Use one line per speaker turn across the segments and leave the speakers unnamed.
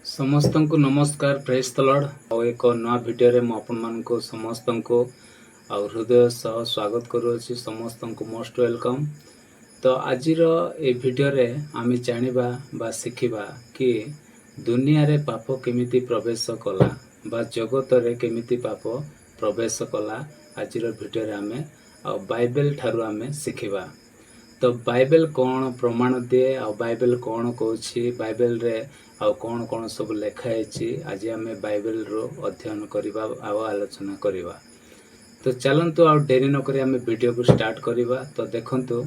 ସମସ୍ତଙ୍କୁ ନମସ୍କାର, ପ୍ରେଜ୍ ଦ ଲର୍ଡ। ଆଉ ଏକ ନୂଆ ଭିଡ଼ିଓରେ ମୁଁ ଆପଣମାନଙ୍କୁ ସମସ୍ତଙ୍କୁ ଆଉ ହୃଦୟ ସହ ସ୍ୱାଗତ କରୁଅଛି। ସମସ୍ତଙ୍କୁ ମୋଷ୍ଟ welcome. ତ ଆଜିର ଏ ଭିଡ଼ିଓରେ ଆମେ ଜାଣିବା ବା ଶିଖିବା କି ଦୁନିଆରେ ପାପ କେମିତି ପ୍ରବେଶ କଲା ବା ଜଗତରେ କେମିତି ପାପ ପ୍ରବେଶ କଲା। ଆଜିର ଭିଡ଼ିଓରେ ଆମେ ଆଉ ବାଇବେଲ ଠାରୁ ଆମେ ଶିଖିବା। ତ ବାଇବେଲ କ'ଣ ପ୍ରମାଣ ଦିଏ ଆଉ ବାଇବେଲ କ'ଣ କହୁଛି, ବାଇବେଲରେ ଆଉ କ'ଣ କ'ଣ ସବୁ ଲେଖା ହେଇଛି, ଆଜି ଆମେ ବାଇବେଲରୁ ଅଧ୍ୟୟନ କରିବା ଆଉ ଆଲୋଚନା କରିବା। ତ ଚାଲନ୍ତୁ, ଆଉ ଡେରି ନକରି ଆମେ ଭିଡ଼ିଓକୁ ଷ୍ଟାର୍ଟ କରିବା। ତ ଦେଖନ୍ତୁ,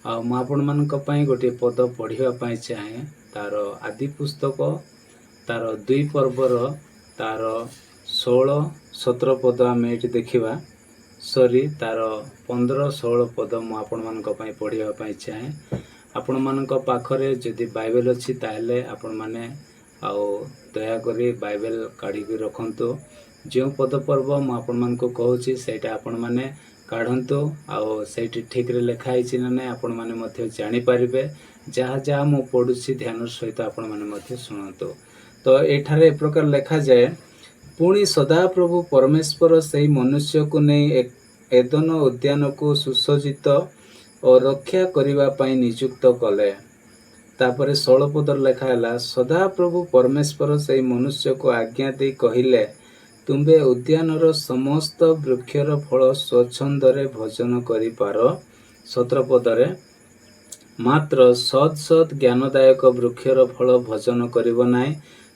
ଆଉ ମୁଁ ଆପଣମାନଙ୍କ ପାଇଁ ଗୋଟିଏ ପଦ ପଢ଼ିବା ପାଇଁ ଚାହେଁ। ତାର ଆଦି ପୁସ୍ତକ ତାର 2 ପର୍ବର ତାର 16 17 ପଦ ଆମେ ଏଇଠି ଦେଖିବା। ସରି, ତାର 15 16 ପଦ ମୁଁ ଆପଣମାନଙ୍କ ପାଇଁ ପଢ଼ିବା ପାଇଁ ଚାହେଁ। ଆପଣମାନଙ୍କ ପାଖରେ ଯଦି ବାଇବେଲ ଅଛି, ତାହେଲେ ଆପଣମାନେ ଆଉ ଦୟାକରି ବାଇବେଲ କାଢ଼ିକି ରଖନ୍ତୁ। ଯେଉଁ ପଦ ପର୍ବ ମୁଁ ଆପଣମାନଙ୍କୁ କହୁଛି, ସେଇଟା ଆପଣମାନେ କାଢ଼ନ୍ତୁ ଆଉ ସେଇଠି ଠିକରେ ଲେଖା ହେଇଛି ନା ନାହିଁ, ଆପଣମାନେ ମଧ୍ୟ ଜାଣିପାରିବେ। ଯାହା ଯାହା ମୁଁ ପଢ଼ୁଛି, ଧ୍ୟାନର ସହିତ ଆପଣମାନେ ମଧ୍ୟ ଶୁଣନ୍ତୁ। ତ ଏଠାରେ ଏ ପ୍ରକାର ଲେଖାଯାଏ, "ପୁଣି ସଦାପ୍ରଭୁ ପରମେଶ୍ୱର ସେହି ମନୁଷ୍ୟକୁ ନେଇ ଏଦନ ଉଦ୍ୟାନକୁ ସୁସଜ୍ଜିତ ଓ ରକ୍ଷା କରିବା ପାଇଁ ନିଯୁକ୍ତ କଲେ।" ତାପରେ 16 ପଦରେ ଲେଖା ହେଲା, "ସଦାପ୍ରଭୁ ପରମେଶ୍ୱର ସେହି ମନୁଷ୍ୟକୁ ଆଜ୍ଞା ଦେଇ କହିଲେ, ତୁମ୍ଭେ ଉଦ୍ୟାନର ସମସ୍ତ ବୃକ୍ଷର ଫଳ ସ୍ୱଚ୍ଛନ୍ଦରେ ଭୋଜନ କରିପାର।" 17 ପଦରେ, "ମାତ୍ର ସଦ୍ ସଦ୍ ଜ୍ଞାନଦାୟକ ବୃକ୍ଷର ଫଳ ଭୋଜନ କରିବ ନାହିଁ,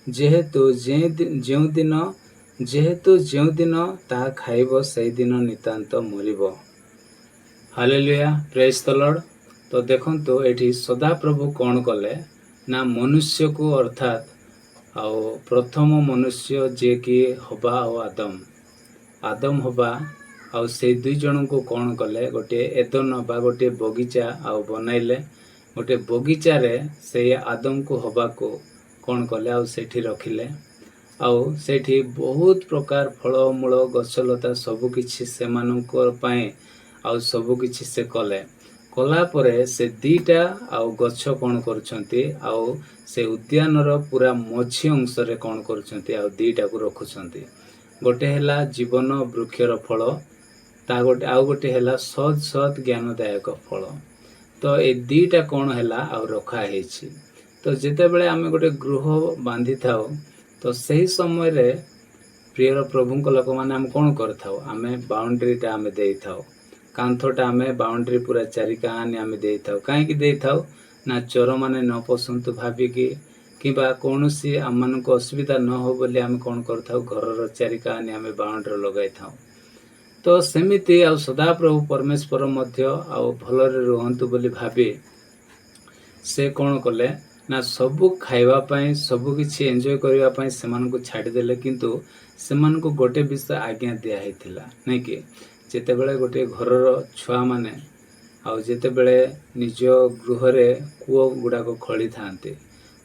ଯେହେତୁ ଯେଉଁଦିନ ତାହା ଖାଇବ, ସେଇଦିନ ନିତାନ୍ତ ମରିବ।" ହାଲେଲୁୟା, ପ୍ରେଜ୍ ଦ ଲର୍ଡ। ତ ଦେଖନ୍ତୁ, ଏଠି ସଦାପ୍ରଭୁ କ'ଣ କଲେ ନା ମନୁଷ୍ୟକୁ, ଅର୍ଥାତ୍ ଆଉ ପ୍ରଥମ ମନୁଷ୍ୟ ଯିଏକି ହବା ଆଉ ଆଦମ, ଆଦମ ହବା ଆଉ ସେଇ ଦୁଇ ଜଣଙ୍କୁ କ'ଣ କଲେ? ଗୋଟିଏ ଏଦନ ବା ଗୋଟିଏ ବଗିଚା ଆଉ ବନାଇଲେ। ଗୋଟିଏ ବଗିଚାରେ ସେଇ ଆଦମକୁ ହବାକୁ କ'ଣ କଲେ ଆଉ ସେଇଠି ରଖିଲେ। ଆଉ ସେଇଠି ବହୁତ ପ୍ରକାର ଫଳମୂଳ, ଗଛଲତା ସବୁକିଛି ସେମାନଙ୍କ ପାଇଁ ଆଉ ସବୁକିଛି ସେ କଲେ। କଲା ପରେ ସେ ଦିଟା ଆଉ ଗଛ କ'ଣ କରୁଛନ୍ତି, ଆଉ ସେ ଉଦ୍ୟାନର ପୁରା ମଝି ଅଂଶରେ କ'ଣ କରୁଛନ୍ତି, ଆଉ ଦିଟାକୁ ରଖୁଛନ୍ତି। ଗୋଟେ ହେଲା ଜୀବନ ବୃକ୍ଷର ଫଳ ତା ଗୋଟେ, ଆଉ ଗୋଟେ ହେଲା ସଦ୍ ସଦ୍ ଜ୍ଞାନଦାୟକ ଫଳ। ତ ଏ ଦିଟା କ'ଣ ହେଲା ଆଉ ରଖା ହେଇଛି। ତ ଯେତେବେଳେ ଆମେ ଗୋଟେ ଗୃହ ବାନ୍ଧିଥାଉ, ତ ସେହି ସମୟରେ ପ୍ରିୟର ପ୍ରଭୁଙ୍କ ଲୋକମାନେ, ଆମେ କ'ଣ କରିଥାଉ? ଆମେ ବାଉଣ୍ଡ୍ରିଟା ଆମେ ଦେଇଥାଉ, କାନ୍ଥଟା ଆମେ ବାଉଣ୍ଡ୍ରି ପୁରା ଚାରିକାନି ଆମେ ଦେଇଥାଉ। କାହିଁକି ଦେଇଥାଉ ନା ଚୋରମାନେ ନ ପଶନ୍ତୁ ଭାବିକି କିମ୍ବା କୌଣସି ଆମମାନଙ୍କୁ ଅସୁବିଧା ନ ହଉ ବୋଲି ଆମେ କ'ଣ କରିଥାଉ? ଘରର ଚାରିକାନି ଆମେ ବାଉଣ୍ଡ୍ରି ଲଗାଇଥାଉ। ତ ସେମିତି ଆଉ ସଦାପ୍ରଭୁ ପରମେଶ୍ୱର ମଧ୍ୟ ଆଉ ଭଲରେ ରୁହନ୍ତୁ ବୋଲି ଭାବି ସେ କ'ଣ କଲେ ନା ସବୁ ଖାଇବା ପାଇଁ, ସବୁ କିଛି ଏନ୍ଜୟ କରିବା ପାଇଁ ସେମାନଙ୍କୁ ଛାଡ଼ିଦେଲେ। କିନ୍ତୁ ସେମାନଙ୍କୁ ଗୋଟେ ବିଷୟ ଆଜ୍ଞା ଦିଆ ହେଇଥିଲା, ନାଇଁ କି? ଯେତେବେଳେ ଗୋଟିଏ ଘରର ଛୁଆମାନେ ଆଉ ଯେତେବେଳେ ନିଜ ଗୃହରେ କୂଅ ଗୁଡ଼ାକ ଖୋଳିଥାନ୍ତି,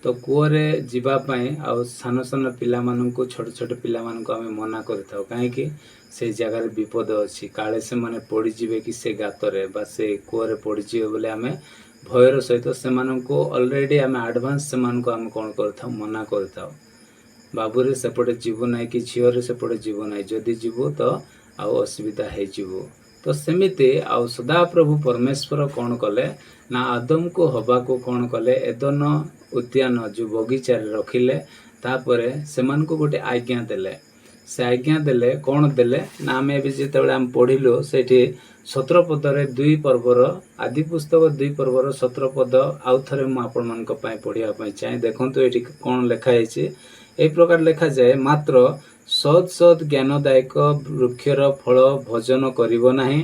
ତ କୂଅରେ ଯିବା ପାଇଁ ଆଉ ସାନ ସାନ ପିଲାମାନଙ୍କୁ, ଛୋଟ ଛୋଟ ପିଲାମାନଙ୍କୁ ଆମେ ମନା କରିଥାଉ। କାହିଁକି? ସେଇ ଜାଗାରେ ବିପଦ ଅଛି, କାଳେ ସେମାନେ ପଡ଼ିଯିବେ କି ସେ ଗାତରେ ବା ସେ କୂଅରେ ପଡ଼ିଯିବେ ବୋଲି ଆମେ ଭୟର ସହିତ ସେମାନଙ୍କୁ ଅଲରେଡ଼ି ଆମେ ଆଡ଼ଭାନ୍ସ ସେମାନଙ୍କୁ ଆମେ କ'ଣ କରିଥାଉ? ମନା କରିଥାଉ। ବାବୁରେ, ସେପଟେ ଯିବୁ ନାହିଁ କି ଝିଅରେ, ସେପଟେ ଯିବୁ ନାହିଁ, ଯଦି ଯିବୁ ତ ଆଉ ଅସୁବିଧା ହେଇଯିବ। ତ ସେମିତି ଆଉ ସଦାପ୍ରଭୁ ପରମେଶ୍ୱର କ'ଣ କଲେ ନା ଆଦମକୁ ହବାକୁ କ'ଣ କଲେ? ଏଦନ ଉଦ୍ୟାନ ଯେଉଁ ବଗିଚାରେ ରଖିଲେ। ତାପରେ ସେମାନଙ୍କୁ ଗୋଟେ ଆଜ୍ଞା ଦେଲେ। ସେ ଆଜ୍ଞା ଦେଲେ, କ'ଣ ଦେଲେ ନା ଆମେ ଏବେ ଯେତେବେଳେ ଆମେ ପଢ଼ିଲୁ, ସେଇଠି 17 ପଦରେ, 2 ପର୍ବର, ଆଦି ପୁସ୍ତକ 2 ପର୍ବର 17 ପଦ ଆଉ ଥରେ ମୁଁ ଆପଣମାନଙ୍କ ପାଇଁ ପଢ଼ିବା ପାଇଁ ଚାହେଁ। ଦେଖନ୍ତୁ, ଏଇଠି କ'ଣ ଲେଖା ହେଇଛି। ଏଇ ପ୍ରକାର ଲେଖାଯାଏ, "ମାତ୍ର ସଦ୍ ସଦ୍ ଜ୍ଞାନଦାୟକ ବୃକ୍ଷର ଫଳ ଭୋଜନ କରିବ ନାହିଁ,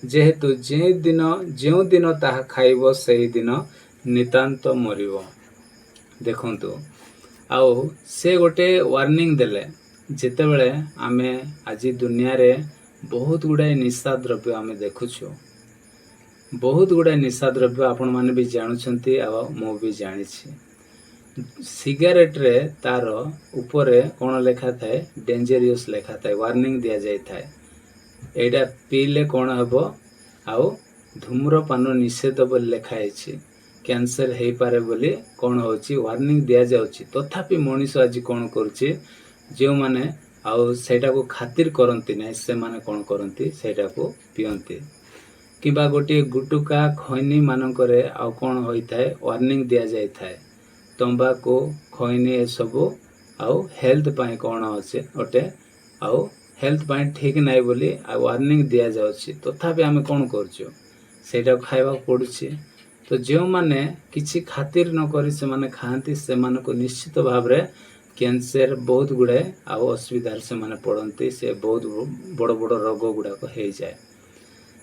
ଯେହେତୁ ଯେଉଁଦିନ ତାହା ଖାଇବ, ସେହି ଦିନ ନିତାନ୍ତ ମରିବ।" ଦେଖନ୍ତୁ, ଆଉ ସେ ଗୋଟେ ୱାର୍ଣ୍ଣିଂ ଦେଲେ। ଯେତେବେଳେ ଆମେ ଆଜି ଦୁନିଆରେ ବହୁତ ଗୁଡ଼ାଏ ନିଶା ଦ୍ରବ୍ୟ ଆମେ ଦେଖୁଛୁ, ବହୁତ ଗୁଡ଼ାଏ ନିଶା ଦ୍ରବ୍ୟ ଆପଣମାନେ ବି ଜାଣୁଛନ୍ତି ଆଉ ମୁଁ ବି ଜାଣିଛି। ସିଗାରେଟରେ ତାର ଉପରେ କ'ଣ ଲେଖା ଥାଏ? ଡେଞ୍ଜରିୟସ୍ ଲେଖା ଥାଏ, ୱାର୍ଣ୍ଣିଂ ଦିଆଯାଇଥାଏ। ଏଇଟା ପିଇଲେ କ'ଣ ହେବ ଆଉ ଧୂମ୍ରପାନ ନିଷେଧ ବୋଲି ଲେଖା ହେଇଛି। କ୍ୟାନ୍ସର ହେଇପାରେ ବୋଲି କ'ଣ ହେଉଛି, ୱାର୍ଣ୍ଣିଂ ଦିଆଯାଉଛି। ତଥାପି ମଣିଷ ଆଜି କ'ଣ କରୁଛି? ଯେଉଁମାନେ ଆଉ ସେଇଟାକୁ ଖାତିର କରନ୍ତି ନାହିଁ, ସେମାନେ କ'ଣ କରନ୍ତି? ସେଇଟାକୁ ପିଅନ୍ତି। କିମ୍ବା ଗୋଟିଏ ଗୁଟୁକା, ଖଇନି ମାନଙ୍କରେ ଆଉ କ'ଣ ହୋଇଥାଏ? ୱାର୍ଣ୍ଣିଂ ଦିଆଯାଇଥାଏ। ତମ୍ବାକୁ, ଖଇନି ଏସବୁ ଆଉ ହେଲ୍ଥ ପାଇଁ କ'ଣ ଅଛି ଅଟେ, ଆଉ ହେଲ୍ଥ ପାଇଁ ଠିକ୍ ନାହିଁ ବୋଲି ଆଉ ୱାର୍ଣ୍ଣିଂ ଦିଆଯାଉଛି। ତଥାପି ଆମେ କ'ଣ କରୁଛୁ? ସେଇଟାକୁ ଖାଇବାକୁ ପଡ଼ୁଛି। ତ ଯେଉଁମାନେ କିଛି ଖାତିର ନ କରି ସେମାନେ ଖାଆନ୍ତି, ସେମାନଙ୍କୁ ନିଶ୍ଚିତ ଭାବରେ କ୍ୟାନ୍ସର, ବହୁତ ଗୁଡ଼ାଏ ଆଉ ଅସୁବିଧାରେ ସେମାନେ ପଡ଼ନ୍ତି। ସେ ବହୁତ ବଡ଼ ବଡ଼ ରୋଗ ଗୁଡ଼ାକ ହେଇଯାଏ।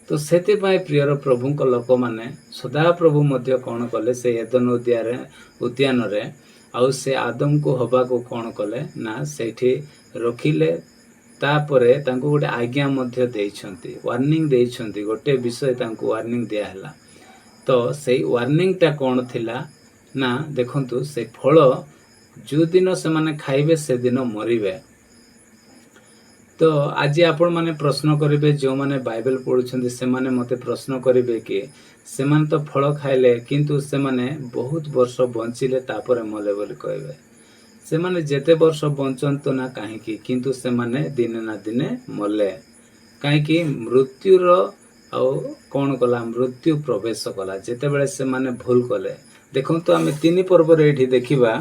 ତ ସେଥିପାଇଁ ପ୍ରିୟର ପ୍ରଭୁଙ୍କ ଲୋକମାନେ, ସଦାପ୍ରଭୁ ମଧ୍ୟ କ'ଣ କଲେ? ସେ ଏଦନ ଉଦ୍ୟାନରେ ଆଉ ସେ ଆଦମକୁ, ହବାକୁ କ'ଣ କଲେ ନା ସେଇଠି ରଖିଲେ। ତାପରେ ତାଙ୍କୁ ଗୋଟେ ଆଜ୍ଞା ମଧ୍ୟ ଦେଇଛନ୍ତି, ୱାର୍ଣ୍ଣିଂ ଦେଇଛନ୍ତି। ଗୋଟେ ବିଷୟ ତାଙ୍କୁ ୱାର୍ଣ୍ଣିଂ ଦିଆହେଲା। ତ ସେଇ ୱାର୍ଣ୍ଣିଂଟା କ'ଣ ଥିଲା ନା ଦେଖନ୍ତୁ, ସେ ଫଳ ଯେଉଁଦିନ ସେମାନେ ଖାଇବେ, ସେଦିନ ମରିବେ। ତ ଆଜି ଆପଣମାନେ ପ୍ରଶ୍ନ କରିବେ, ଯେଉଁମାନେ ବାଇବେଲ ପଢ଼ୁଛନ୍ତି ସେମାନେ ମୋତେ ପ୍ରଶ୍ନ କରିବେ କି ସେମାନେ ତ ଫଳ ଖାଇଲେ, କିନ୍ତୁ ସେମାନେ ବହୁତ ବର୍ଷ ବଞ୍ଚିଲେ, ତାପରେ ମଲେ ବୋଲି କହିବେ। ସେମାନେ ଯେତେ ବର୍ଷ ବଞ୍ଚନ୍ତୁ ନା କାହିଁକି, କିନ୍ତୁ ସେମାନେ ଦିନେ ନା ଦିନେ ମଲେ। କାହିଁକି? ମୃତ୍ୟୁର ଆଉ କ'ଣ କଲା? ମୃତ୍ୟୁ ପ୍ରବେଶ କଲା ଯେତେବେଳେ ସେମାନେ ଭୁଲ କଲେ। ଦେଖନ୍ତୁ, ଆମେ 3 ପର୍ବରେ ଏଇଠି ଦେଖିବା।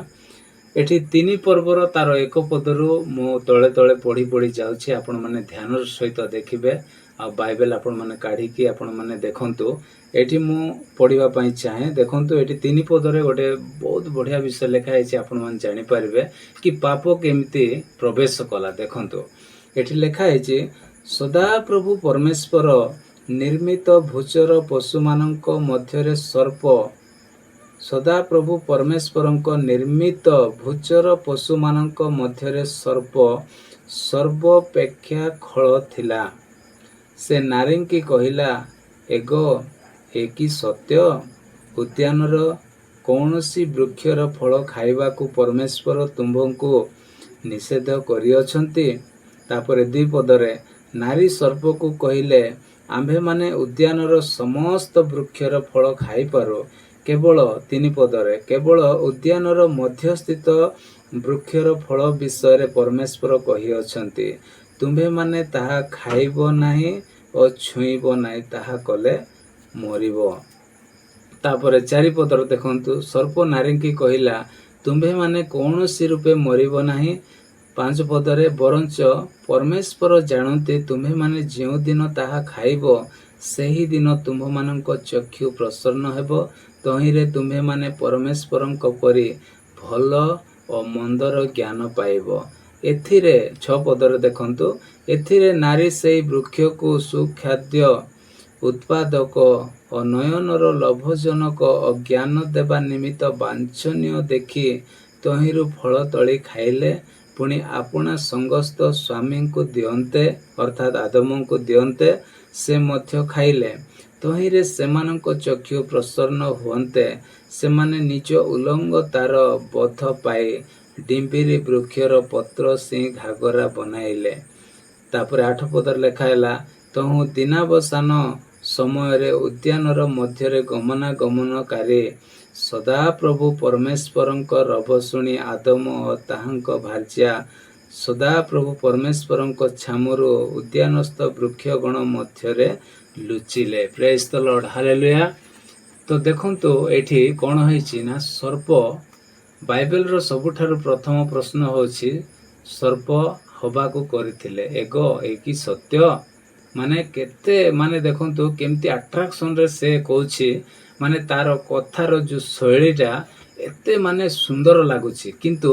ଏଠି 3 ପର୍ବର ତାର 1 ପଦରୁ ମୁଁ ତଳେ ତଳେ ପଢ଼ି ପଢ଼ି ଯାଉଛି। ଆପଣମାନେ ଧ୍ୟାନର ସହିତ ଦେଖିବେ ଆଉ ବାଇବେଲ ଆପଣମାନେ କାଢ଼ିକି ଆପଣମାନେ ଦେଖନ୍ତୁ। ଏଠି ମୁଁ ପଢ଼ିବା ପାଇଁ ଚାହେଁ। ଦେଖନ୍ତୁ, ଏଠି 3 ପଦରେ ଗୋଟେ ବହୁତ ବଢ଼ିଆ ବିଷୟ ଲେଖା ହେଇଛି। ଆପଣମାନେ ଜାଣିପାରିବେ କି ପାପ କେମିତି ପ୍ରବେଶ କଲା। ଦେଖନ୍ତୁ, ଏଠି ଲେଖା ହେଇଛି, ସଦାପ୍ରଭୁ ପରମେଶ୍ୱର ନିର୍ମିତ ଭୂଚର ପଶୁମାନଙ୍କ ମଧ୍ୟରେ ସର୍ପ, ସଦାପ୍ରଭୁ ପରମେଶ୍ୱରଙ୍କ ନିର୍ମିତ ଭୂଚର ପଶୁମାନଙ୍କ ମଧ୍ୟରେ ସର୍ପ ସର୍ବାପେକ୍ଷା ଖଳ ଥିଲା। ସେ ନାରୀଙ୍କି କହିଲା, ଏଗୋ, ଏ କି ସତ୍ୟ, ଉଦ୍ୟାନର କୌଣସି ବୃକ୍ଷର ଫଳ ଖାଇବାକୁ ପରମେଶ୍ୱର ତୁମ୍ଭଙ୍କୁ ନିଷେଧ କରିଅଛନ୍ତି? ତାପରେ 2 ପଦରେ, ନାରୀ ସର୍ପକୁ କହିଲେ, ଆମ୍ଭେମାନେ ଉଦ୍ୟାନର ସମସ୍ତ ବୃକ୍ଷର ଫଳ ଖାଇପାରୁ, କେବଳ, 3 ପଦରେ, କେବଳ ଉଦ୍ୟାନର ମଧ୍ୟସ୍ଥିତ ବୃକ୍ଷର ଫଳ ବିଷୟରେ ପରମେଶ୍ୱର କହିଅଛନ୍ତି, ତୁମ୍ଭେମାନେ ତାହା ଖାଇବ ନାହିଁ ଓ ଛୁଇଁବ ନାହିଁ, ତାହା କଲେ ମରିବ। ତାପରେ 4 ପଦରେ ଦେଖନ୍ତୁ, ସର୍ପ ନାରୀଙ୍କି କହିଲା, ତୁମ୍ଭେମାନେ କୌଣସି ରୂପେ ମରିବ ନାହିଁ। 5 ପଦରେ, ବରଞ୍ଚ ପରମେଶ୍ୱର ଜାଣନ୍ତି, ତୁମ୍ଭେମାନେ ଯେଉଁଦିନ ତାହା ଖାଇବ, ସେହି ଦିନ ତୁମ୍ଭମାନଙ୍କ ଚକ୍ଷୁ ପ୍ରସନ୍ନ ହେବ, ତହିଁରେ ତୁମ୍ଭେମାନେ ପରମେଶ୍ୱରଙ୍କ ପରି ଭଲ ଓ ମନ୍ଦର ଜ୍ଞାନ ପାଇବ। ଏଥିରେ 6 ପଦରେ ଦେଖନ୍ତୁ, ଏଥିରେ ନାରୀ ସେହି ବୃକ୍ଷକୁ ସୁଖାଦ୍ୟ ଉତ୍ପାଦକ ଓ ନୟନର ଲୋଭଜନକ ଓ ଜ୍ଞାନ ଦେବା ନିମିତ୍ତ ବାଞ୍ଛନୀୟ ଦେଖି ତହିଁରୁ ଫଳ ତୋଳି ଖାଇଲେ। ପୁଣି ଆପଣା ସଙ୍ଗସ୍ଥ ସ୍ୱାମୀଙ୍କୁ ଦିଅନ୍ତେ, ଅର୍ଥାତ୍ ଆଦମଙ୍କୁ ଦିଅନ୍ତେ, ସେ ମଧ୍ୟ ଖାଇଲେ। ତହିଁରେ ସେମାନଙ୍କ ଚକ୍ଷୁ ପ୍ରସନ୍ନ ହୁଅନ୍ତେ, ସେମାନେ ନିଜ ଉଲଙ୍ଗତାର ବୋଧ ପାଇ ଡିମ୍ବିରି ବୃକ୍ଷର ପତ୍ର ସିଁ ଘାଗରା ବନାଇଲେ। ତାପରେ 8 ପଦରେ ଲେଖା ହେଲା, ତହୁଁ ଦିନାବସାନ ସମୟରେ ଉଦ୍ୟାନର ମଧ୍ୟରେ ଗମନାଗମନକାରୀ ସଦାପ୍ରଭୁ ପରମେଶ୍ୱରଙ୍କ ରବ ଶୁଣି ଆଦମ ଓ ତାହାଙ୍କ ଭାର୍ଯ୍ୟା ସଦାପ୍ରଭୁ ପରମେଶ୍ୱରଙ୍କ ଛାମୁରୁ ଉଦ୍ୟାନସ୍ଥ ବୃକ୍ଷଗଣ ମଧ୍ୟରେ ଲୁଚିଲେ। ପ୍ରେଜ୍ ଦ ଲର୍ଡ, ହାଲେଲୁୟା। ତ ଦେଖନ୍ତୁ, ଏଠି କ'ଣ ହେଇଛି ନା ସର୍ପ, ବାଇବେଲର ସବୁଠାରୁ ପ୍ରଥମ ପ୍ରଶ୍ନ ହେଉଛି, ସର୍ପ ହବାକୁ କରିଥିଲେ, ଏଗୋ, ଏ କି ସତ୍ୟ? ମାନେ କେତେ, ମାନେ ଦେଖନ୍ତୁ କେମିତି ଆଟ୍ରାକ୍ସନରେ ସେ କହୁଛି। ମାନେ ତାର କଥାର ଯୋଉ ଶୈଳୀଟା ଏତେ ମାନେ ସୁନ୍ଦର ଲାଗୁଛି, କିନ୍ତୁ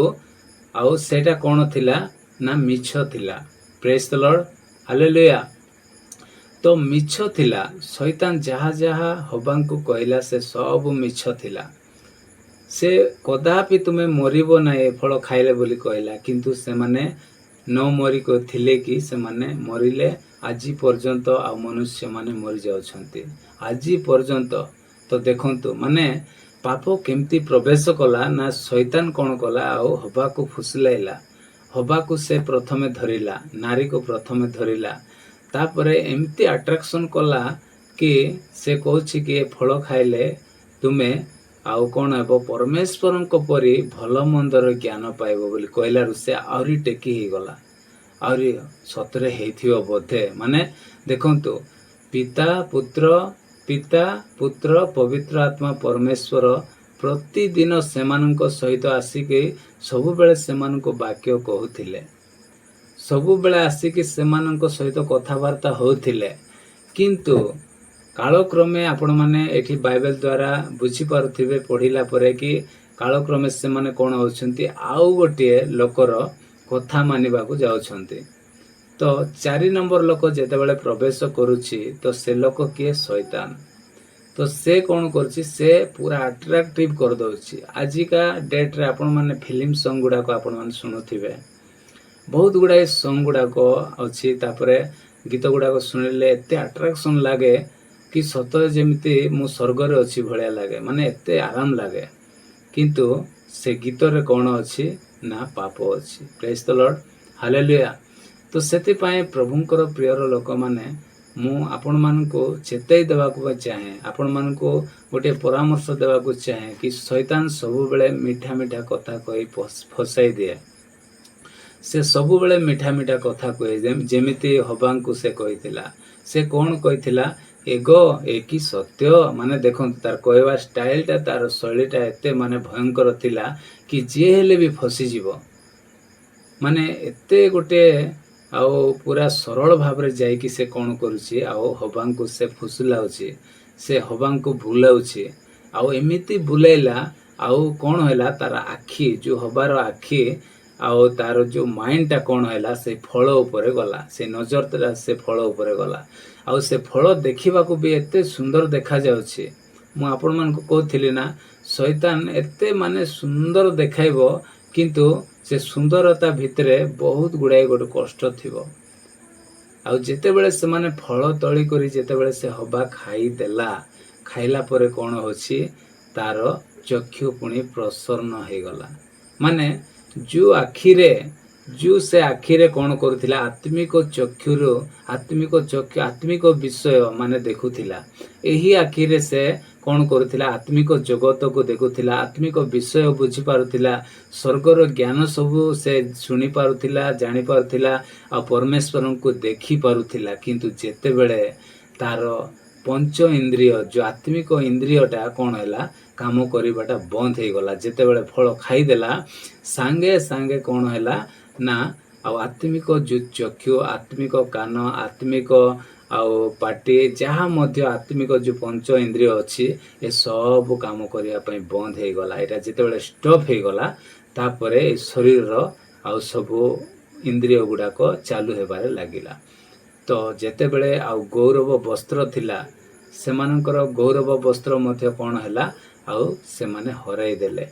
ଆଉ ସେଇଟା କ'ଣ ଥିଲା ନା ମିଛ ଥିଲା। ପ୍ରେଜ୍ ଦ ଲର୍ଡ, ହାଲେଲୁୟା। ତ ମିଛ ଥିଲା। ଶୈତାନ ଯାହା ଯାହା ହବାଙ୍କୁ କହିଲା, ସେ ସବୁ ମିଛ ଥିଲା। ସେ କଦାପି ତୁମେ ମରିବ ନାହିଁ ଏ ଫଳ ଖାଇଲେ ବୋଲି କହିଲା, କିନ୍ତୁ ସେମାନେ ନ ମରି ଥିଲେ କି ସେମାନେ ମରିଲେ। ଆଜି ପର୍ଯ୍ୟନ୍ତ ଆଉ ମନୁଷ୍ୟମାନେ ମରିଯାଉଛନ୍ତି ଆଜି ପର୍ଯ୍ୟନ୍ତ। ତ ଦେଖନ୍ତୁ, ମାନେ ପାପ କେମିତି ପ୍ରବେଶ କଲା ନା ଶୈତାନ କ'ଣ କଲା ଆଉ ହବାକୁ ଫୁସୁଲାଇଲା। ହବାକୁ ସେ ପ୍ରଥମେ ଧରିଲା, ନାରୀକୁ ପ୍ରଥମେ ଧରିଲା। ତାପରେ ଏମିତି ଆଟ୍ରାକ୍ସନ୍ କଲା କି ସେ କହୁଛି କି ଏ ଫଳ ଖାଇଲେ ତୁମେ ଆଉ କ'ଣ ହେବ, ପରମେଶ୍ୱରଙ୍କ ପରି ଭଲ ମନ୍ଦର ଜ୍ଞାନ ପାଇବ ବୋଲି କହିଲାରୁ ସେ ଆହୁରି ଟେକି ହେଇଗଲା। ଆହୁରି ସତରେ ହେଇଥିବ ବୋଧେ। ମାନେ ଦେଖନ୍ତୁ, ପିତା, ପୁତ୍ର, ପବିତ୍ର ଆତ୍ମା ପରମେଶ୍ୱର ପ୍ରତିଦିନ ସେମାନଙ୍କ ସହିତ ଆସିକି ସବୁବେଳେ ସେମାନଙ୍କୁ ବାକ୍ୟ କହୁଥିଲେ, ସବୁବେଳେ ଆସିକି ସେମାନଙ୍କ ସହିତ କଥାବାର୍ତ୍ତା ହେଉଥିଲେ। କିନ୍ତୁ କାଳକ୍ରମେ ଆପଣମାନେ ଏଠି ବାଇବେଲ ଦ୍ୱାରା ବୁଝିପାରୁଥିବେ ପଢ଼ିଲା ପରେ କି କାଳକ୍ରମେ ସେମାନେ କ'ଣ ହେଉଛନ୍ତି, ଆଉ ଗୋଟିଏ ଲୋକର କଥା ମାନିବାକୁ ଯାଉଛନ୍ତି। ତ 4 ନମ୍ବର ଲୋକ ଯେତେବେଳେ ପ୍ରବେଶ କରୁଛି, ତ ସେ ଲୋକ କିଏ? ଶୈତାନ। ତ ସେ କ'ଣ କରୁଛି? ସେ ପୁରା ଆଟ୍ରାକ୍ଟିଭ କରିଦେଉଛି। ଆଜିକା ଡେଟ୍ରେ ଆପଣମାନେ ଫିଲ୍ମ ସଙ୍ଗ ଗୁଡ଼ାକ ଆପଣମାନେ ଶୁଣୁଥିବେ, ବହୁତ ଗୁଡ଼ାଏ ସଙ୍ଗ ଗୁଡ଼ାକ ଅଛି। ତାପରେ ଗୀତ ଗୁଡ଼ାକ ଶୁଣିଲେ ଏତେ ଆଟ୍ରାକ୍ସନ୍ ଲାଗେ କି ସତରେ ଯେମିତି ମୁଁ ସ୍ୱର୍ଗରେ ଅଛି ଭଳିଆ ଲାଗେ, ମାନେ ଏତେ ଆରାମ ଲାଗେ। କିନ୍ତୁ ସେ ଗୀତରେ କ'ଣ ଅଛି ନା ପାପ ଅଛି। ପ୍ରେଜ୍ ଦ ଲର୍ଡ, ହାଲେଲୁୟା। ତ ସେଥିପାଇଁ ପ୍ରଭୁଙ୍କର ପ୍ରିୟର ଲୋକମାନେ, ମୁଁ ଆପଣମାନଙ୍କୁ ଚେତାଇ ଦେବାକୁ ଚାହେଁ, ଆପଣମାନଙ୍କୁ ଗୋଟିଏ ପରାମର୍ଶ ଦେବାକୁ ଚାହେଁ କି ଶୈତାନ ସବୁବେଳେ ମିଠା ମିଠା କଥା କହି ଫସାଇ ଦିଏ। ସେ ସବୁବେଳେ ମିଠା ମିଠା କଥା କୁହେ, ଯେମିତି ହବାଙ୍କୁ ସେ କହିଥିଲା। ସେ କ'ଣ କହିଥିଲା? "ଏଗୋ, ଏ କି ସତ୍ୟ?" ମାନେ ଦେଖନ୍ତୁ, ତାର କହିବା ଷ୍ଟାଇଲଟା, ତାର ଶୈଳୀଟା ଏତେ ମାନେ ଭୟଙ୍କର ଥିଲା କି ଯିଏ ହେଲେ ବି ଫସିଯିବ। ମାନେ ଏତେ ଗୋଟେ ଆଉ ପୁରା ସରଳ ଭାବରେ ଯାଇକି ସେ କ'ଣ କରୁଛି, ଆଉ ହବାଙ୍କୁ ସେ ଫୁସୁଲାଉଛି, ସେ ହବାଙ୍କୁ ବୁଲାଉଛି। ଆଉ ଏମିତି ବୁଲେଇଲା, ଆଉ କ'ଣ ହେଲା, ତାର ଆଖି, ଯୋଉ ହବାର ଆଖି ଆଉ ତାର ଯୋଉ ମାଇଣ୍ଡଟା କ'ଣ ହେଲା, ସେ ଫଳ ଉପରେ ଗଲା। ସେ ନଜରଟା ସେ ଫଳ ଉପରେ ଗଲା। ଆଉ ସେ ଫଳ ଦେଖିବାକୁ ବି ଏତେ ସୁନ୍ଦର ଦେଖାଯାଉଛି। ମୁଁ ଆପଣମାନଙ୍କୁ କହୁଥିଲି ନା, ଶୈତାନ ଏତେ ମାନେ ସୁନ୍ଦର ଦେଖାଇବ, କିନ୍ତୁ ସେ ସୁନ୍ଦରତା ଭିତରେ ବହୁତ ଗୁଡ଼ାଏ ଗୋଟେ କଷ୍ଟ ଥିବ। ଆଉ ଯେତେବେଳେ ସେମାନେ ଫଳ ତୋଳି କରି ଯେତେବେଳେ ସେ ହବା ଖାଇଦେଲା, ଖାଇଲା ପରେ କ'ଣ ହେଉଛି, ତାର ଚକ୍ଷୁ ପୁଣି ପ୍ରସନ୍ନ ହେଇଗଲା। ମାନେ ଯୋଉ ଆଖିରେ, ଯୋଉ ସେ ଆଖିରେ କ'ଣ କରୁଥିଲା, ଆତ୍ମିକ ଚକ୍ଷୁରୁ, ଆତ୍ମିକ ଚକ୍ଷୁ, ଆତ୍ମିକ ବିଷୟ ମାନେ ଦେଖୁଥିଲା। ଏହି ଆଖିରେ ସେ କ'ଣ କରୁଥିଲା? ଆତ୍ମିକ ଜଗତକୁ ଦେଖୁଥିଲା, ଆତ୍ମିକ ବିଷୟ ବୁଝିପାରୁଥିଲା, ସ୍ୱର୍ଗର ଜ୍ଞାନ ସବୁ ସେ ଶୁଣି ପାରୁଥିଲା, ଜାଣିପାରୁଥିଲା ଆଉ ପରମେଶ୍ୱରଙ୍କୁ ଦେଖିପାରୁଥିଲା। କିନ୍ତୁ ଯେତେବେଳେ ତାର ପଞ୍ଚ ଇନ୍ଦ୍ରିୟ, ଯୋଉ ଆତ୍ମିକ ଇନ୍ଦ୍ରିୟଟା କ'ଣ ହେଲା, କାମ କରିବାଟା ବନ୍ଦ ହେଇଗଲା। ଯେତେବେଳେ ଫଳ ଖାଇଦେଲା, ସାଙ୍ଗେ ସାଙ୍ଗେ କ'ଣ ହେଲା ନା ଆଉ ଆତ୍ମିକ ଯୋଉ ଚକ୍ଷୁ, ଆତ୍ମିକ କାନ, ଆତ୍ମିକ ଆଉ ପାଟି, ଯାହା ମଧ୍ୟ ଆତ୍ମିକ ଯୋଉ ପଞ୍ଚ ଇନ୍ଦ୍ରିୟ ଅଛି, ଏ ସବୁ କାମ କରିବା ପାଇଁ ବନ୍ଦ ହେଇଗଲା। ଏଇଟା ଯେତେବେଳେ ଷ୍ଟପ୍ ହେଇଗଲା, ତାପରେ ଏ ଶରୀରର ଆଉ ସବୁ ଇନ୍ଦ୍ରିୟ ଗୁଡ଼ାକ ଚାଲୁ ହେବାରେ ଲାଗିଲା। ତ ଯେତେବେଳେ ଆଉ ଗୌରବ ବସ୍ତ୍ର ଥିଲା ସେମାନଙ୍କର, ଗୌରବ ବସ୍ତ୍ର ମଧ୍ୟ କ'ଣ ହେଲା, ଆଉ ସେମାନେ ହରାଇ ଦେଲେ।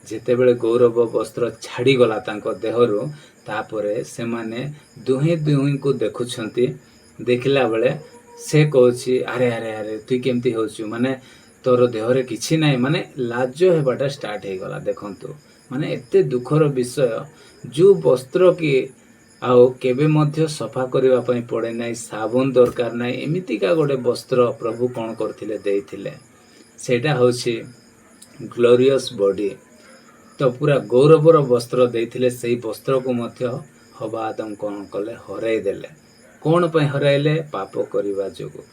ଯେତେବେଳେ ଗୌରବ ବସ୍ତ୍ର ଛାଡ଼ିଗଲା ତାଙ୍କ ଦେହରୁ, ତାପରେ ସେମାନେ ଦୁହେଁ ଦୁହିଁଙ୍କୁ ଦେଖୁଛନ୍ତି। ଦେଖିଲା ବେଳେ ସେ କହୁଛି, "ଆରେ ଆରେ ଆରେ, ତୁଇ କେମିତି ହେଉଛୁ? ମାନେ ତୋର ଦେହରେ କିଛି ନାହିଁ।" ମାନେ ଲାଜ ହେବାଟା ଷ୍ଟାର୍ଟ ହେଇଗଲା। ଦେଖନ୍ତୁ, ମାନେ ଏତେ ଦୁଃଖର ବିଷୟ, ଯୋଉ ବସ୍ତ୍ର କି ଆଉ କେବେ ମଧ୍ୟ ସଫା କରିବା ପାଇଁ ପଡ଼େ ନାହିଁ, ସାବୁନ ଦରକାର ନାହିଁ, ଏମିତିକା ଗୋଟେ ବସ୍ତ୍ର ପ୍ରଭୁ କ'ଣ କରିଥିଲେ, ଦେଇଥିଲେ। ସେଇଟା ହେଉଛି ଗ୍ଲୋରିୟସ୍ ବଡି। ତ ପୁରା ଗୌରବର ବସ୍ତ୍ର ଦେଇଥିଲେ। ସେଇ ବସ୍ତ୍ରକୁ ମଧ୍ୟ ହବା ଆଦମ କ'ଣ କଲେ? ହରାଇ ଦେଲେ। କ'ଣ ପାଇଁ ହରାଇଲେ? ପାପ କରିବା ଯୋଗୁଁ।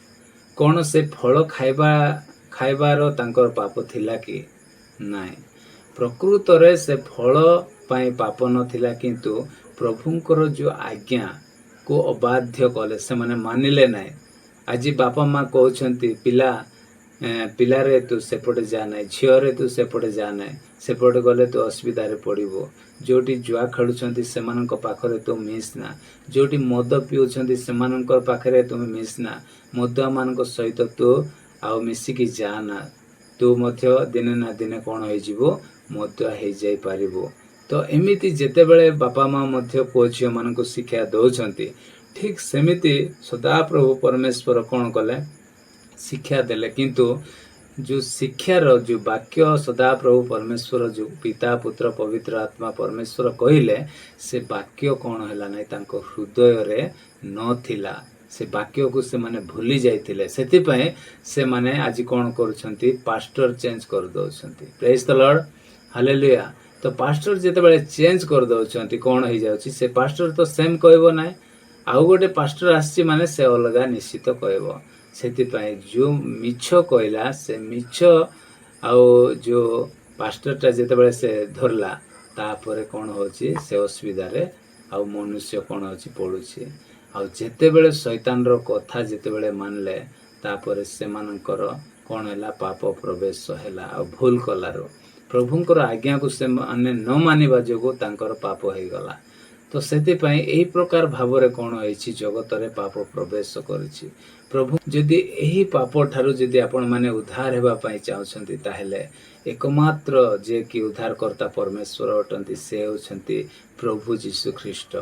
କ'ଣ ସେ ଫଳ ଖାଇବାର ତାଙ୍କର ପାପ ଥିଲା କି? ନାଇଁ, ପ୍ରକୃତରେ ସେ ଫଳ ପାଇଁ ପାପ ନଥିଲା। କିନ୍ତୁ ପ୍ରଭୁଙ୍କର ଯୋଉ ଆଜ୍ଞାକୁ ଅବାଧ୍ୟ କଲେ, ସେମାନେ ମାନିଲେ ନାହିଁ। ଆଜି ବାପା ମା କହୁଛନ୍ତି, ପିଲାରେ, ତୁ ସେପଟେ ଯା ନାହିଁ, ଝିଅରେ, ତୁ ସେପଟେ ଯା ନାହିଁ, ସେପଟେ ଗଲେ ତୁ ଅସୁବିଧାରେ ପଡ଼ିବୁ। ଯୋଉଠି ଜୁଆ ଖେଳୁଛନ୍ତି, ସେମାନଙ୍କ ପାଖରେ ତୁ ମିଶ ନା। ଯୋଉଠି ମଦ ପିଉଛନ୍ତି, ସେମାନଙ୍କ ପାଖରେ ତୁମେ ମିଶ ନା। ମଦୁଆମାନଙ୍କ ସହିତ ତୁ ଆଉ ମିଶିକି ଯା ନା, ତୁ ମଧ୍ୟ ଦିନେ ନା ଦିନେ କ'ଣ ହେଇଯିବୁ, ମଦୁଆ ହେଇଯାଇପାରିବୁ। ତ ଏମିତି ଯେତେବେଳେ ବାପା ମା ମଧ୍ୟ ପୁଅ ଝିଅମାନଙ୍କୁ ଶିକ୍ଷା ଦଉଛନ୍ତି, ଠିକ ସେମିତି ସଦାପ୍ରଭୁ ପରମେଶ୍ୱର କ'ଣ କଲେ? ଶିକ୍ଷା ଦେଲେ। କିନ୍ତୁ ଯୋଉ ଶିକ୍ଷାର ଯୋଉ ବାକ୍ୟ ସଦାପ୍ରଭୁ ପରମେଶ୍ୱର, ଯୋଉ ପିତା, ପୁତ୍ର, ପବିତ୍ର ଆତ୍ମା ପରମେଶ୍ୱର କହିଲେ, ସେ ବାକ୍ୟ କ'ଣ ହେଲା ନାହିଁ, ତାଙ୍କ ହୃଦୟରେ ନଥିଲା। ସେ ବାକ୍ୟକୁ ସେମାନେ ଭୁଲି ଯାଇଥିଲେ। ସେଥିପାଇଁ ସେମାନେ ଆଜି କ'ଣ କରୁଛନ୍ତି? ପାଷ୍ଟର ଚେଞ୍ଜ କରିଦେଉଛନ୍ତି। ପ୍ରେଜ୍ ଦ ଲର୍ଡ, ହାଲେଲୁୟା। ତ ପାଷ୍ଟର ଯେତେବେଳେ ଚେଞ୍ଜ କରିଦେଉଛନ୍ତି, କ'ଣ ହେଇଯାଉଛି? ସେ ପାଷ୍ଟର ତ ସେମ୍ କହିବ ନାହିଁ। ଆଉ ଗୋଟେ ପାଷ୍ଟର ଆସିଛି ମାନେ ସେ ଅଲଗା ନିଶ୍ଚିତ କହିବ। ସେଥିପାଇଁ ଯେଉଁ ମିଛ କହିଲା, ସେ ମିଛ ଆଉ ଯେଉଁ ପାଷ୍ଟରଟା ଯେତେବେଳେ ସେ ଧରିଲା, ତାପରେ କ'ଣ ହେଉଛି? ସେ ଅସୁବିଧାରେ ଆଉ ମନୁଷ୍ୟ କ'ଣ ହେଉଛି, ପଡ଼ୁଛି। ଆଉ ଯେତେବେଳେ ଶୈତାନର କଥା ଯେତେବେଳେ ମାନିଲେ, ତାପରେ ସେମାନଙ୍କର କ'ଣ ହେଲା? ପାପ ପ୍ରବେଶ ହେଲା। ଆଉ ଭୁଲ କଲାରୁ, ପ୍ରଭୁଙ୍କର ଆଜ୍ଞାକୁ ସେମାନେ ନ ମାନିବା ଯୋଗୁଁ ତାଙ୍କର ପାପ ହେଇଗଲା। ତ ସେଥିପାଇଁ ଏହି ପ୍ରକାର ଭାବରେ କ'ଣ ହେଇଛି? ଜଗତରେ ପାପ ପ୍ରବେଶ କରିଛି। ପ୍ରଭୁ ଯଦି ଏହି ପାପ ଠାରୁ ଯଦି ଆପଣମାନେ ଉଦ୍ଧାର ହେବା ପାଇଁ ଚାହୁଁଛନ୍ତି, ତାହେଲେ ଏକମାତ୍ର ଯିଏକି ଉଦ୍ଧାରକର୍ତ୍ତା ପରମେଶ୍ୱର ଅଟନ୍ତି, ସେ ହେଉଛନ୍ତି ପ୍ରଭୁ ଯୀଶୁ ଖ୍ରୀଷ୍ଟ।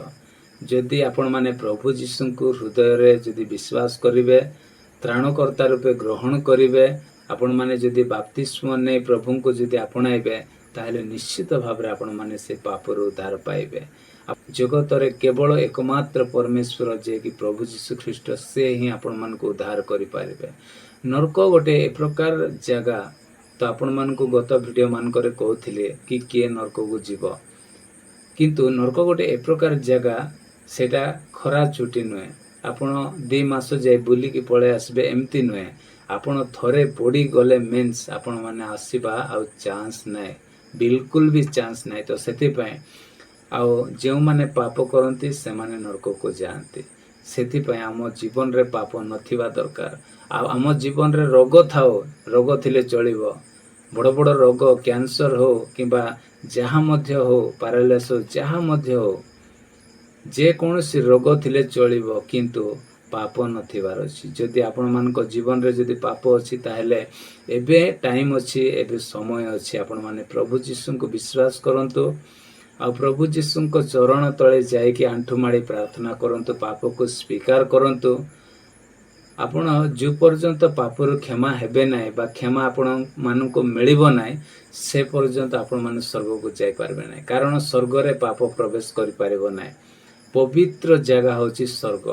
ଯଦି ଆପଣମାନେ ପ୍ରଭୁ ଯୀଶୁଙ୍କୁ ହୃଦୟରେ ଯଦି ବିଶ୍ୱାସ କରିବେ, ତ୍ରାଣକର୍ତ୍ତା ରୂପେ ଗ୍ରହଣ କରିବେ, ଆପଣମାନେ ଯଦି ବାପ୍ତିସ୍ମ ନେଇ ପ୍ରଭୁଙ୍କୁ ଯଦି ଆପଣାଇବେ, ତାହେଲେ ନିଶ୍ଚିତ ଭାବରେ ଆପଣମାନେ ସେ ପାପରୁ ଉଦ୍ଧାର ପାଇବେ। ଜଗତରେ କେବଳ ଏକମାତ୍ର ପରମେଶ୍ୱର ଯିଏକି ପ୍ରଭୁ ଯୀଶୁ ଖ୍ରୀଷ୍ଟ, ସେ ହିଁ ଆପଣମାନଙ୍କୁ ଉଦ୍ଧାର କରିପାରିବେ। ନର୍କ ଗୋଟେ ଏ ପ୍ରକାର ଜାଗା। ତ ଆପଣମାନଙ୍କୁ ଗତ ଭିଡ଼ିଓ ମାନଙ୍କରେ କହୁଥିଲି କି କିଏ ନର୍କକୁ ଯିବ। କିନ୍ତୁ ନର୍କ ଗୋଟେ ଏ ପ୍ରକାର ଜାଗା, ସେଇଟା ଖରା ଛୁଟି ନୁହେଁ। ଆପଣ 2 ମାସ ଯାଇ ବୁଲିକି ପଳେଇ ଆସିବେ, ଏମିତି ନୁହେଁ। ଆପଣ ଥରେ ପଡ଼ିଗଲେ ମିନ୍ସ ଆପଣମାନେ ଆସିବା ଆଉ ଚାନ୍ସ ନାହିଁ, ବିଲକୁଲ ବି ଚାନ୍ସ ନାହିଁ। ତ ସେଥିପାଇଁ ଆଉ ଯେଉଁମାନେ ପାପ କରନ୍ତି, ସେମାନେ ନର୍କକୁ ଯାଆନ୍ତି। ସେଥିପାଇଁ ଆମ ଜୀବନରେ ପାପ ନଥିବା ଦରକାର। ଆଉ ଆମ ଜୀବନରେ ରୋଗ ଥାଉ, ରୋଗ ଥିଲେ ଚଳିବ। ବଡ଼ ବଡ଼ ରୋଗ, କ୍ୟାନ୍ସର ହଉ କିମ୍ବା ଯାହା ମଧ୍ୟ ହଉ, ପାରାଲାଇସ୍ ହଉ, ଯାହା ମଧ୍ୟ ହଉ, ଯେକୌଣସି ରୋଗ ଥିଲେ ଚଳିବ, କିନ୍ତୁ ପାପ ନଥିବାର ଅଛି। ଯଦି ଆପଣମାନଙ୍କ ଜୀବନରେ ଯଦି ପାପ ଅଛି, ତାହେଲେ ଏବେ ଟାଇମ୍ ଅଛି, ଏବେ ସମୟ ଅଛି। ଆପଣମାନେ ପ୍ରଭୁ ଯୀଶୁଙ୍କୁ ବିଶ୍ୱାସ କରନ୍ତୁ ଆଉ ପ୍ରଭୁ ଯୀଶୁଙ୍କ ଚରଣ ତଳେ ଯାଇକି ଆଣ୍ଠୁ ମାଡ଼ି ପ୍ରାର୍ଥନା କରନ୍ତୁ, ପାପକୁ ସ୍ୱୀକାର କରନ୍ତୁ। ଆପଣ ଯେଉଁ ପର୍ଯ୍ୟନ୍ତ ପାପରୁ କ୍ଷମା ହେବେ ନାହିଁ ବା କ୍ଷମା ଆପଣମାନଙ୍କୁ ମିଳିବ ନାହିଁ, ସେ ପର୍ଯ୍ୟନ୍ତ ଆପଣମାନେ ସ୍ୱର୍ଗକୁ ଯାଇପାରିବେ ନାହିଁ। କାରଣ ସ୍ୱର୍ଗରେ ପାପ ପ୍ରବେଶ କରିପାରିବ ନାହିଁ। ପବିତ୍ର ଜାଗା ହେଉଛି ସ୍ୱର୍ଗ।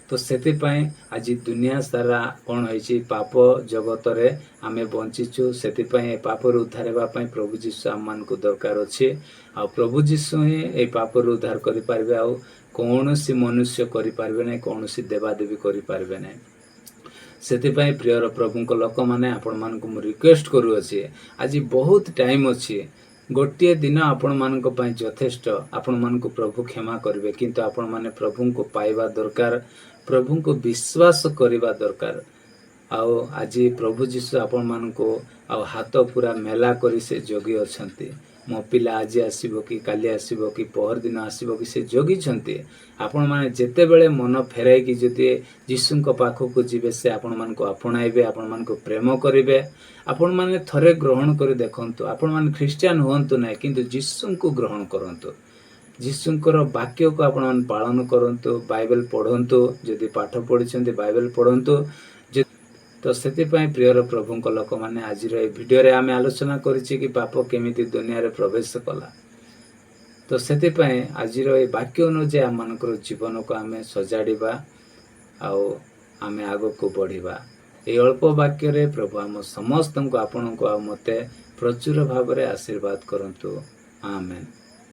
ତ ସେଥିପାଇଁ ଆଜି ଦୁନିଆ ସାରା କ'ଣ ହେଇଛି? ପାପ ଜଗତରେ ଆମେ ବଞ୍ଚିଛୁ। ସେଥିପାଇଁ ଏ ପାପରୁ ଉଦ୍ଧାର ହେବା ପାଇଁ ପ୍ରଭୁ ଯୀଶୁ ଆମମାନଙ୍କୁ ଦରକାର ଅଛି। ଆଉ ପ୍ରଭୁ ଯୀଶୁ ହିଁ ଏଇ ପାପରୁ ଉଦ୍ଧାର କରିପାରିବେ। ଆଉ କୌଣସି ମନୁଷ୍ୟ କରିପାରିବେ ନାହିଁ, କୌଣସି ଦେବାଦେବୀ କରିପାରିବେ ନାହିଁ। ସେଥିପାଇଁ ପ୍ରିୟର ପ୍ରଭୁଙ୍କ ଲୋକମାନେ, ଆପଣମାନଙ୍କୁ ମୁଁ ରିକ୍ୱେଷ୍ଟ କରୁଅଛି, ଆଜି ବହୁତ ଟାଇମ୍ ଅଛି। ଗୋଟିଏ ଦିନ ଆପଣମାନଙ୍କ ପାଇଁ ଯଥେଷ୍ଟ। ଆପଣମାନଙ୍କୁ ପ୍ରଭୁ କ୍ଷମା କରିବେ, କିନ୍ତୁ ଆପଣମାନେ ପ୍ରଭୁଙ୍କୁ ପାଇବା ଦରକାର, ପ୍ରଭୁଙ୍କୁ ବିଶ୍ୱାସ କରିବା ଦରକାର। ଆଉ ଆଜି ପ୍ରଭୁ ଯୀଶୁ ଆପଣମାନଙ୍କୁ ଆଉ ହାତ ପୁରା ମେଲା କରି ସେ ଜଗି ଅଛନ୍ତି। ମୋ ପିଲା ଆଜି ଆସିବ କି କାଲି ଆସିବ କି ପହର ଦିନ ଆସିବ କି, ସେ ଜଗିଛନ୍ତି। ଆପଣମାନେ ଯେତେବେଳେ ମନ ଫେରାଇକି ଯଦି ଯୀଶୁଙ୍କ ପାଖକୁ ଯିବେ, ସେ ଆପଣମାନଙ୍କୁ ଆପଣାଇବେ, ଆପଣମାନଙ୍କୁ ପ୍ରେମ କରିବେ। ଆପଣମାନେ ଥରେ ଗ୍ରହଣ କରି ଦେଖନ୍ତୁ। ଆପଣମାନେ ଖ୍ରୀଷ୍ଟିଆନ ହୁଅନ୍ତୁ ନାହିଁ, କିନ୍ତୁ ଯୀଶୁଙ୍କୁ ଗ୍ରହଣ କରନ୍ତୁ। ଯୀଶୁଙ୍କର ବାକ୍ୟକୁ ଆପଣମାନେ ପାଳନ କରନ୍ତୁ। ବାଇବେଲ ପଢ଼ନ୍ତୁ। ଯଦି ପାଠ ପଢ଼ିଛନ୍ତି, ବାଇବେଲ ପଢ଼ନ୍ତୁ। ତ ସେଥିପାଇଁ ପ୍ରିୟର ପ୍ରଭୁଙ୍କ ଲୋକମାନେ, ଆଜିର ଏ ଭିଡ଼ିଓରେ ଆମେ ଆଲୋଚନା କରିଛେ କି ପାପ କେମିତି ଦୁନିଆରେ ପ୍ରବେଶ କଲା। ତ ସେଥିପାଇଁ ଆଜିର ଏ ବାକ୍ୟ ଅନୁଯାୟୀ ଆମମାନଙ୍କର ଜୀବନକୁ ଆମେ ସଜାଡ଼ିବା ଆଉ ଆମେ ଆଗକୁ ବଢ଼ିବା। ଏଇ ଅଳ୍ପ ବାକ୍ୟରେ ପ୍ରଭୁ ଆମ ସମସ୍ତଙ୍କୁ, ଆପଣଙ୍କୁ ଆଉ ମୋତେ ପ୍ରଚୁର ଭାବରେ ଆଶୀର୍ବାଦ କରନ୍ତୁ। ଆମେନ୍।